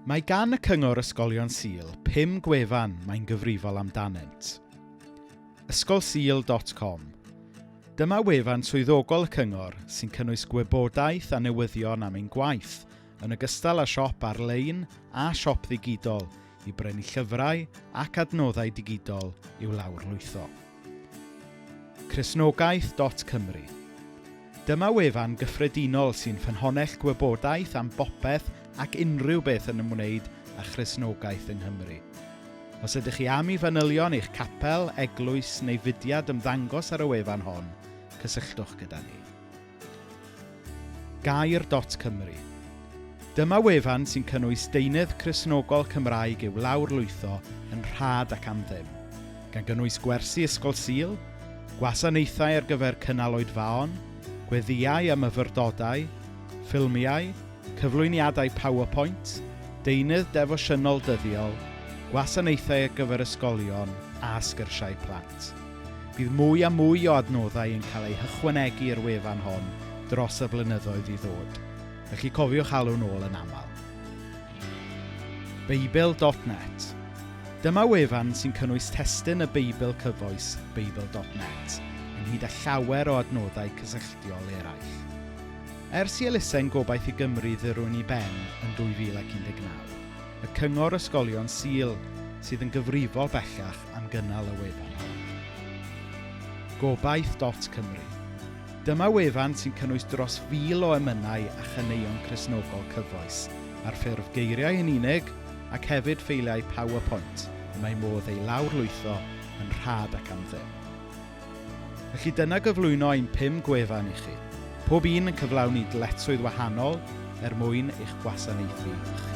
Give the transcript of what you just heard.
Mae gan y Cyngor Ysgolion Sul pum gwefan mae'n gyfrifol amdanynt. Ysgolsul.com Dyma wefan swyddogol y Cyngor sy'n cynnwys gwybodaeth a newyddion am ein gwaith, yn ogystal â siop ar-lein a siop ddigidol i brynu llyfrau ac adnoddau digidol i'w lawrlwytho. Cristnogaeth.cymru Dyma wefan gyffredinol sy'n ffynhonnell gwybodaeth am bopeth ac unrhyw beth yn ymwneud â Christnogaeth yng Nghymru. Os ydych chi am i fanylion eich capel, eglwys neu fudiad ymddangos ar y wefan hon, cysylltwch gyda ni. Gair.cymru Dyma wefan sy'n cynnwys deunydd Cristnogol Cymraeg i'w lawrlwytho yn rhad ac am ddim, gan gynnwys gwersi Ysgol Sul, gwasanaethau ar gyfer cynnal oedfaon, gweddïau a myfyrdodau, ffilmiau, cyflwyniadau PowerPoint, deunydd defosiynol dyddiol, gwasanaethau ar gyfer ysgolion a sgyrsiau plant. Bydd mwy a mwy o adnoddau yn cael eu hychwanegu i'r wefan hon dros y blynyddoedd i ddod, felly cofiwch alw nôl yn aml. Beibl.net Dyma wefan sy'n cynnwys testun y Beibl cyfoes Beibl.net, ynghyd â llawer o adnoddau cysylltiol eraill. Ers i elusen Gobaith i Gymru ddirwyn i ben yn 2019, y Cyngor Ysgolion Sul sydd yn gyfrifol bellach am gynnal y wefan hon. Gobaith.cymru Dyma wefan sy'n cynnwys dros 1,000 o emynau a chaneuon Cristnogol cyfoes ar ffurf geiriau yn unig ac hefyd ffeiliau PowerPoint y mae modd eu lawrlwytho yn rhad ac am ddim. Felly dyna gyflwyno ein pum gwefan i chi, pob un yn cyflawni dyletswydd wahanol er mwyn eich gwasanaethu chi.